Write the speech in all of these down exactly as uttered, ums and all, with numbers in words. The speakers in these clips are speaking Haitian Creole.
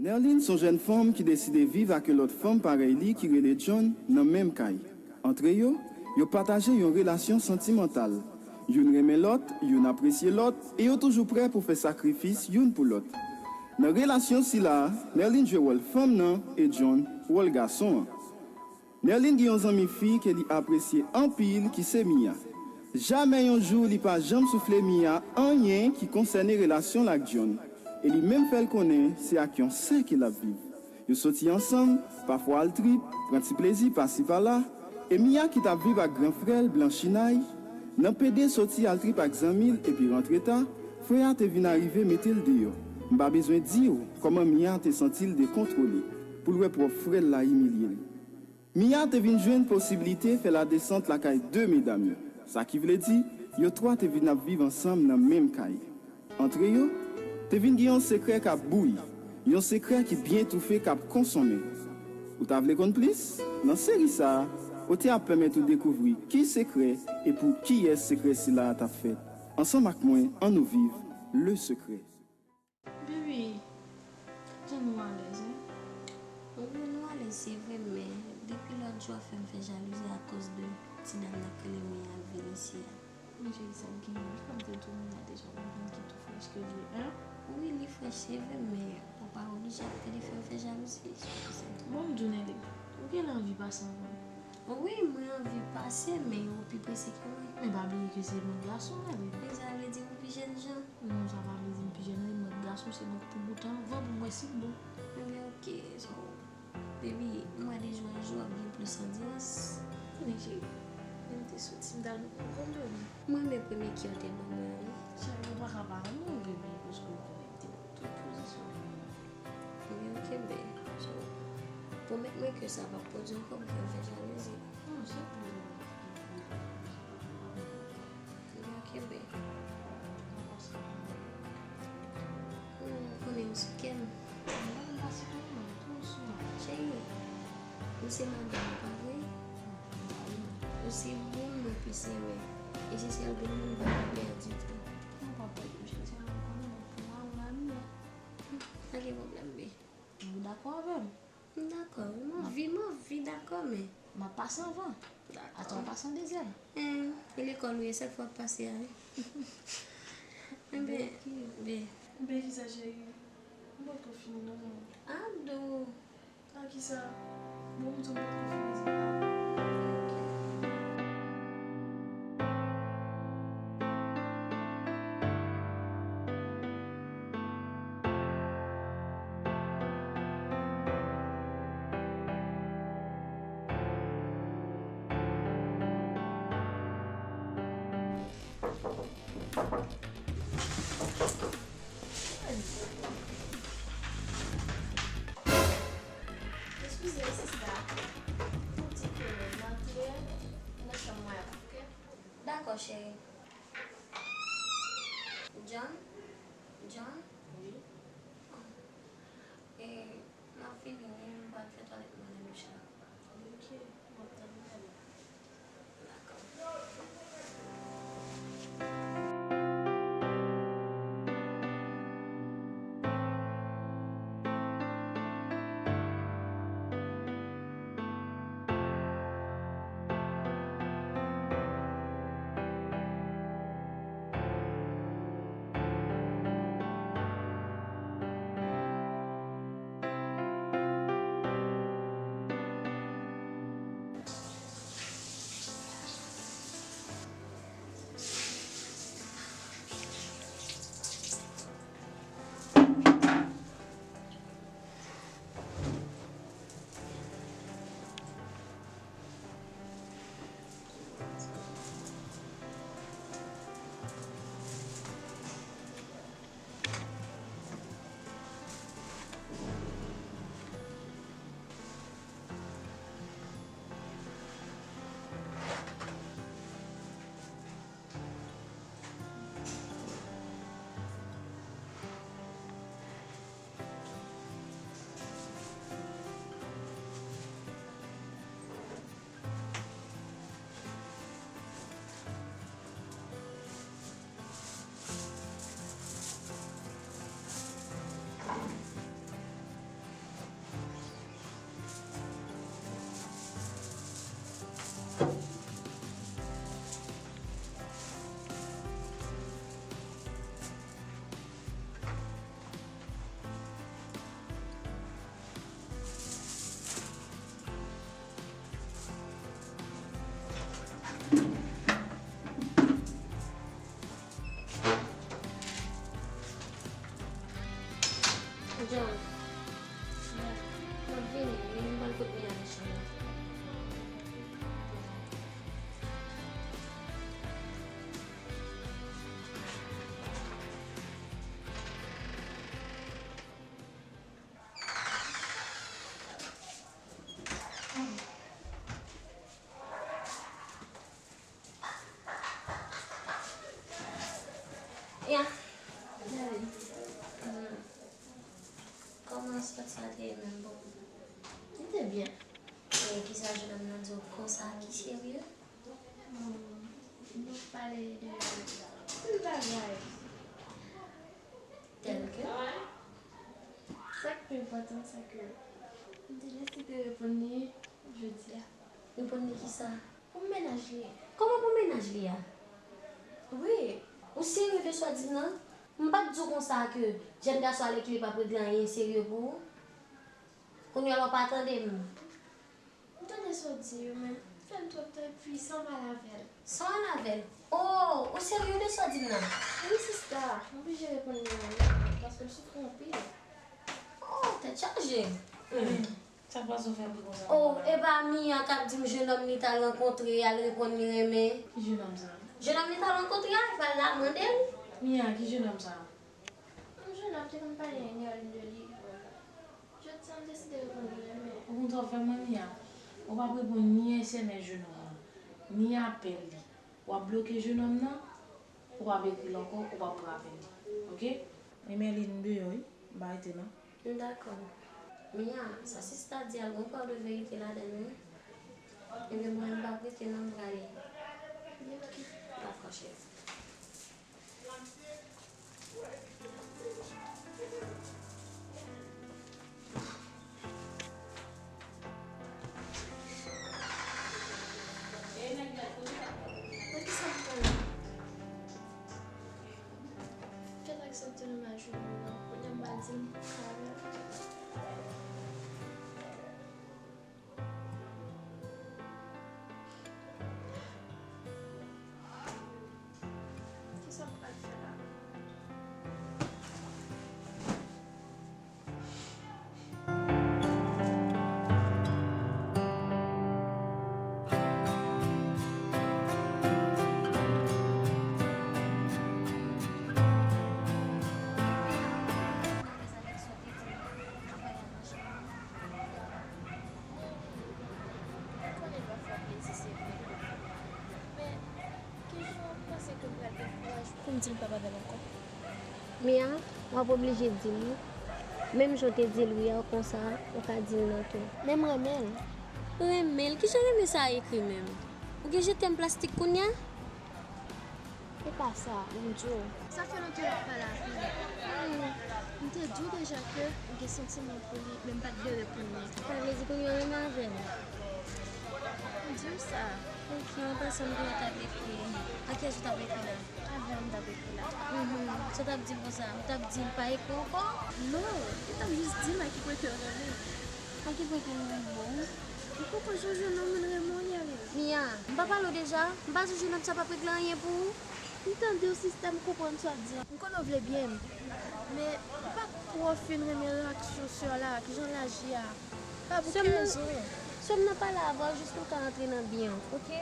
Nerline se yon jèn fanm ki deside viv ak yon lòt fanm parèy li ki rele John nan menm kay. Antre yo, yo pataje yon relasyon santimantal. Youn renmen lòt, youn apresye lòt, e yo toujou prè pou fè sakrifis youn pou lòt. Nan relasyon sila a, Nerline jwe wòl fanm nan e John wòl gason an. Nerline gen yon zanmi fi ke li apresye anpil ki se Mia. Jamè yon jou li pa janm soufle Mia anyen ki konsène relasyon l ak John, e li menm fè l konnen se ak yon sè ke l ap viv. Yo soti ansanm, pafwa al trip, pran ti plezi pasi pala, e Mia ki t ap viv ak gran frè l Blanchinay, nan pede soti al trip ak zanmi l epi rantre ta, frè a te vin arive mete l deyò. M pa bezwen di w kòman Mia te santi l dekontwole pou l wè pwòp frè l la imilye l. Mia te vin jwenn posiblite fè ladesant lakay de medam yo. Sa ki vle di, yo twa te vin ap viv ansanm nan menm kay. Antre yo, te vin gen yon sekrè k ap bouyi, yon sekrè ki byen toufe k ap konsonmen. Ou ta vle konn plis? Nan seri sa a, otè a ap pèmèt ou dekouvri ki sekrè e pou kiyès sekrè sila a t ap fèt. Ansanm ak mwen, ann nou viv Le Secret. Baby, jan nou alèz, wi. Wi, nou alèz, se vre, men depi lòt jou a fè m fè jalouzi akoz de ti dam nan k rele Mia al vin isi a. Men cheri, sa k genyen? Wi, kòm te di w, Mia deja konprann ki tou frèch ke vye, en? Wi, li frèch, se vre, men ou pa oblije ap pede fè m fè jalouzi. Bon, m di w, Nelly, ou genlè anvi pase anvan m. Wi, mwen anvi pase, men ou pi prese ke mwen. Men pa bliye ke se mwen k gason, Nelly. Men sa vle di ou pi jèn jan? Non, sa pa vle di m pi jèn, non, mwen gason se donk pou bout anvan pou m wè si l bon. Ebyen, oke, so, baby, m wè de jou an jou w ap gen plis andiyans. Men cheri, lè m te soti, m t al met mwen kondom. Mwen renmen premye ki w te ban mwen an, wi. Cheri, ou pa ka pa renmen w, baby, paske w konnen m te pran tout pozisyon pou mwen. Ebyen, oke, bèl. So, pwomèt mwen ke sa p ap pwodui ankò pou fè m fè jalouzi. Non, se pou Ebyen, kenbe. Ou konnen ou sou kè m. Cheri, ou se madanm ou, pa vre? Ou se moun mwen plis renmen. E se sèl moun mwen pa ka pèdi tou. Pa gen pwoblèm, bebe. Ou dakò avè m? M dakò, wi, m anvi, m anvi dakò, men. M ap pase anvan. Dakò. Atò, w ap pase an dezyèm. Hen, e lekòl ou ye, sa k fè w ap pase a, wi. Enben, ben. Enben, kisa, cheri? M potko fini, non. Ado. A kisa? Bon, m di w m potko fini, se pa. Eskize, sista. Pou di ke m antre nan chanm mwen an, oke? Dakò, cheri. John? John? Wi. E, m ap vini, wi, m pral fè twalèt mwen nan douch la. Oke, m ap tann ou la. Dakò. John, m ap vini, vini m pral kot Mia nan chanm nan. Ya. Hmm. Kòman sòt sa te ye menm pou ou? Li te byen. E kisa jennonm nan di w konsa ki serye? Hmm, nou pale de anpil bagay. Tèlke? Sa k pi enpòtan, se ke m te deside reponn li jodi a. Reponn li kisa? Pou mennaj li. Kòman pou mennaj li a? Wi. Ou serye de sa w di m nan? M pa t di w konsa ke jèn gason a Lekile p ap regle anyen serye pou ou? Kounye a w pa tande m. M tande sa w di yo, men m fè l twòp tan epi san mal avè l. San mal avè l? Oh, ou serye de sa w di m nan? Wi, sista, m oblije reponn li anyen, paske m soufri anpil. Oh, tèt chaje. Hmm. Sa k pase w fè bri konsa? Oh, e pa Mia k ap di m jennonm li t al rankontre, al reponn li renmen. Ki jennonm sa? Jennonm li t al rankontre a, li pral la mande l. Mia, ki jennonm sa? Yon jennonm te konn pale Emerline de li. Jodi a m deside reponn li renmen. Ou konn sa w fè mwen, Mia? Ou p ap reponn ni S M S jennonm nan, ni apèl li. W ap bloke jennonm nan, ou p ap ekri l ankò, ou p ap pran apèl li. Oke? Emerline deyò, wi. M pa rete non. M dakò. Mia, sa sista di a, gon pa de verite ladan l, wi. Ebyen, mwen, m p ap rete non, m prale. Oke. Dakò, cheri. Nan kisa m pran la? Fè l aksepte nan majorite nan. Kounye a m pa di m pa avè l. Kisa m pral fè la? Mwen konnen l pa fè w plezi, se vre. Men, kijan w panse ke m pral gen kouraj pou m di l m p ap avè l ankò? Mia, w ap oblije di l wi. Menm jan w te di l wi a, konsa, ou ka di l non tou. Men m renmen l. Renmen l? Kijan renmen sa a ekri menm? Ou gen je t'aime plastik kounye a? E pa sa, m di w. Sa fè lontan n ap pale avè l. Hmm, m te di w deja ke m gen santiman pou li, men m pa t vle reponn li. Sa vle di kounye a w renmen avè l? M di w sa. Ok, an pasan m gen yon tab ekri. A kiyès ou t ap ekri la? Avè w m t ap ekri la. Mhm. Sa w t ap di l konsa? Ou t ap di l pa ekri ankò? Non, li t ap jis di m a ki pwen ke l renmen. A ki pwen ke l renmen w? Ou konprann se yon jennonm moun renmen w ye wi. Mia, m pa pale w deja? M pa di w jennonm sa p ap regle anyen pou ou? M tande w sista, m konprann sa w ap di a. M konnen w vle byen m. Men, m pa twò fin renmen reyaksyon sè w la, kijan l aji a. Pa pou ki rezon? Sè m nan pale avè w jis pou l ka rantre nan byen w, oke?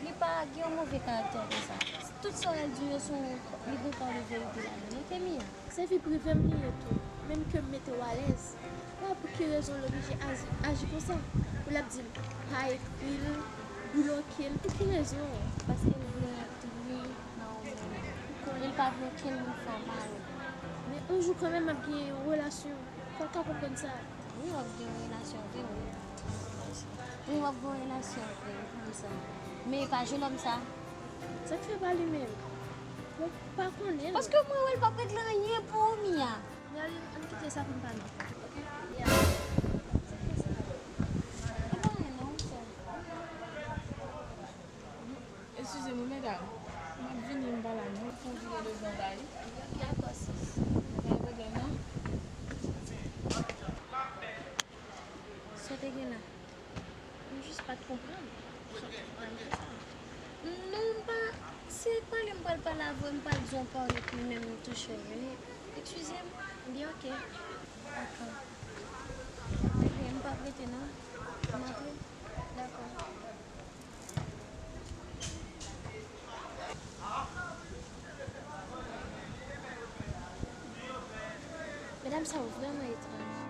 Li pa gen yon move karaktè konsa. Tout sa w al di yo sou li gon pa de verite ladan l, oke, Mia? Se vi prive m li ye tou, menm ke m mete w alèz. Pa pou ki rezon l oblije aji, aji konsa? Pou l ap di m pa ekri l, bloke l, pou ki rezon? Paske l vle rantre nan yon moun. Li pa vle okenn moun fè w mal. Men yon jou kanmenm m ap gen yon relasyon. Fò l ka konprann sa. Wi, w ap gen yon relasyon vre, wi. Wi, w ap gen yon relasyon vre, m konn sa. Men e pa jennonm sa. Sa k fè pa li menm? Mwen pa konnen l. Paske mwen wè l p ap regle anyen pou ou, Mia. Merlin, ann kite sa pou n pa non. Oke? Ya. Sa k fè sa? E pa anyen non, sè. Eskize m wi medam, m ap vini, m pa la non, pou m vire devan la wi. Dakò sis. Pa gen pwoblèm non. Sa w te gen la? M jis pa t konprann. Sa w t ap pale konsa? Non, m pa, se pale m pral pale avè w, m pral di w yon pawòl epi menm m touche w vini. Eskize m. Li ok. Dakò. Ebyen, m p ap rete non. M antre. Dakò. Medam sa yo vrèman etranj.